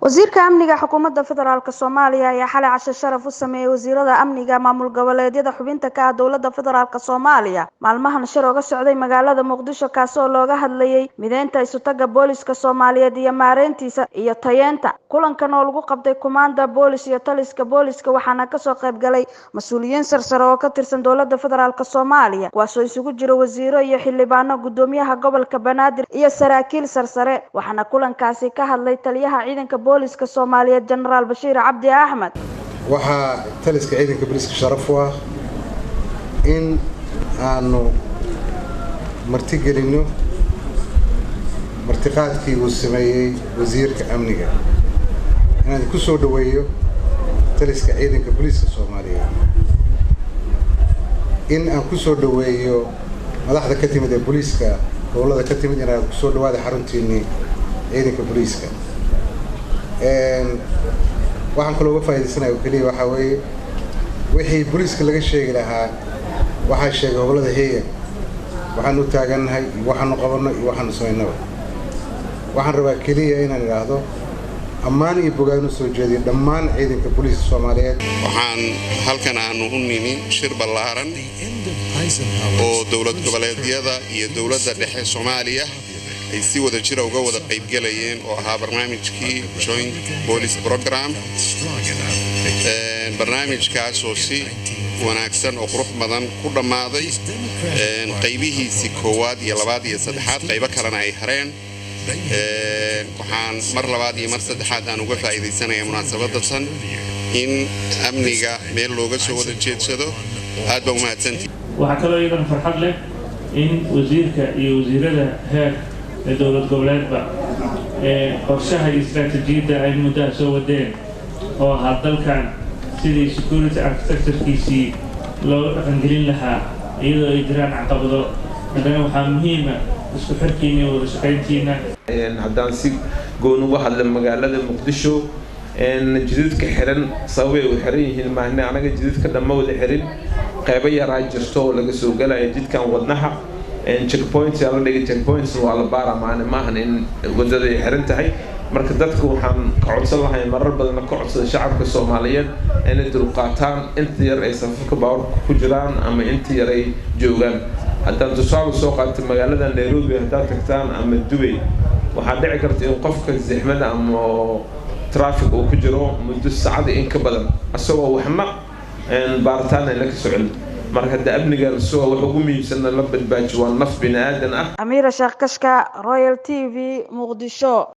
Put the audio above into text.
Wasiirka amniga xukuumadda federaalk Soomaaliya ayaa xalay casho sharaf u sameeyey wasiirada amniga maamul goboleedyada xubinta ka ah dowladda federaalk Soomaaliya. Maalmahan shir oga socday magaalada Muqdisho, kaasi oo looga hadlayay mideynta isutaga booliska Soomaaliyeed iyo maareyntiisa iyo tayeenta. Kulankan oo lagu qabtay kumaanda boolis iyo taliska booliska, waxaana kasoo qayb galay mas-uuliyiin sarsare oo ka tirsan dowladda federaalk Soomaaliya, kuwaasoo isugu jira wasiiro iyo xildhibaano, gudoomiyaha gobolka Banaadir iyo saraakiil sarsare. Waxaana kulankaasi ka hadlay taliyaha ciidanka booliska Soomaaliyeed, Jenaraal Bashiir Cabdi Axmed. Waxaa taliska ciidanka booliiska sharaf u ah in aanu martigelinno martiqaadkii uu sameeyey wasiirka amniga, inaan ku soo dhoweeyo taliska ciidanka booliiska Soomaaliyeed, in aan ku soo dhoweeyo madaxda ka timid ee booliiska gobollada ka timid, inaan kusoo dhawaada xaruntiinnii ciidanka booliiska. Waxaan kaloo uga faaidaysanaya oo keliya waxaa weeye, wixii booliiska laga sheegi lahaa waxaa sheegay gobollada Heegan, waxaanu u taagannahay iyo waxaanu qabanno iyo waxaanu samaynaba. Waxaan rabaa keliya inaan idhaahdo ammaan iyo bogaan u soo jeediyo dhammaan ciidanka booliiska Soomaaliyeed. Waxaan halkan aanu u nimi shir ballaaran oo dowlad goboleedyada iyo dowladda dhexe Soomaaliya ay si wada jira uga wada qaybgelayeen, oo ahaa barnaamijkii Joint Police Program, barnaamijkaasoo si wanaagsan oo qurux badan ku dhammaaday qaybihiisii koowaad iyo labaad iyo saddexaad, qaybo kalena ay hareen. Waxaan mar labaad iyo mar saddexaad aan uga faa'iidaysanaya munaasabadatan in amniga meel looga soo wada jeedsado. Aad baa umahadsantii. Waxaa kaloo iyadana farxad leh in wasiirka iyo wasiirada heer dowlad goboleedba ee qorshaha iyo istaraatiijiyadda ay muddaha soo wadeen, oo ahaa dalkan sidii security architecturekiisii looga dhaqangelin lahaa, iyadoo ay jiraan caqabado, haddana waxaa muhiima isku xirkiina iyo wada shaqayntiina. Haddaan si goon uga hadla magaalada Muqdisho, jidadka xiran sababay u xiran yihiin maahne anaga jidadka dhamma wada xirin, qeybo yaraa jirto oo laga soo galaya jidkan wadnaha, checkpoints aa la dhigay, checkpoints waa la baara maahne, maahan in wadada ay xiran tahay. Marka dadka waxaan ka codsan lahay, marar badanna ka codsada shacabka Soomaaliyeed, inay dulqaataan inta yar ay safafka baawarka ku jiraan ama inta yar ay joogaan. Haddaan tusaale soo qaato, magaalada Nairobi haddaad tagtaan ama Dubay, waxaa dhici karta in qofka zixmada ama traffic uu ku jiro muddo saacada in ka badan, isagoo waxna baaritaan ayna ka socon. Marka hadda amniga suga, wax ugu muhiimsanna la badbaaji waa naf bini aadan ah. Amiira Sheekh Kashka, Royal TV, Muqdisho.